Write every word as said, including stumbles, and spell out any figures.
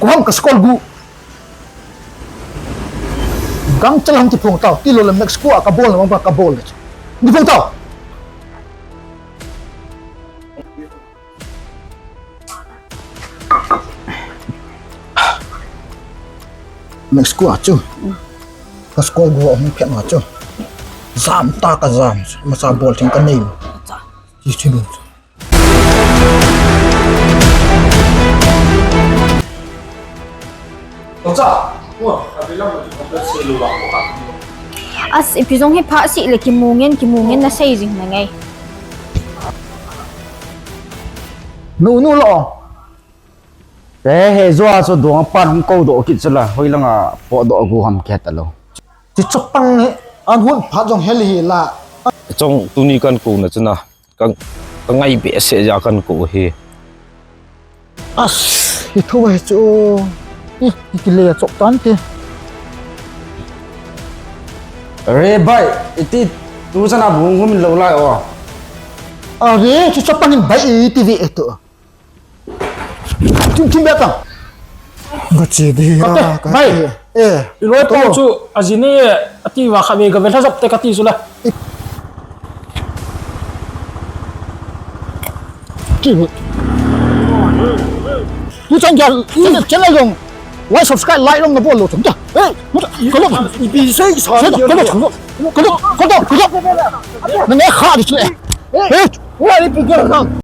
Ram ka score gu. Gangchal ham ti phong tao, tilou le Mexico a kabol na bang kabol le. Ni phong tao. Mexico a chu. Ka score gu a hung phet na chu. Jam ta ka jam, masa bol thing ka nei. Chi chi lu. As, ipi jong hi pha si le kimu ngen, kimu ngen na sei jing na ngai. Nu, nu lo. Te he jo a chu dong a pan hung ko do kit chu la, hoi langa po do gu ham ke ta lo. Ti chopang ni, an hun phat jong hel hi la. Chong tuni kan ko na chu na. Ka, ka ngai behseh jeh a kan ko hi. As, hi tho hi chu. Ih, hi kile a chok tan ti. Re bai, iti tu chana bu ngum lo lai o. Are, chu chapang in bai iti ve e tu. Thim, thim be ta. Ka che di ra, ka che. Bai. Eh, i loi pau chu a ji ni, a ti va kha ve ka ve hla jap te ka ti chu la. Ki. Tu chan ja, channel jong. Why subscribe, like jong na bol lo chang ta. Eh, ka lo. I bi sei sa. Ka lo, ka lo, ka lo. Ka lo, ka lo, ka lo. Na nge kha di chu. Eh, why ni pi ga.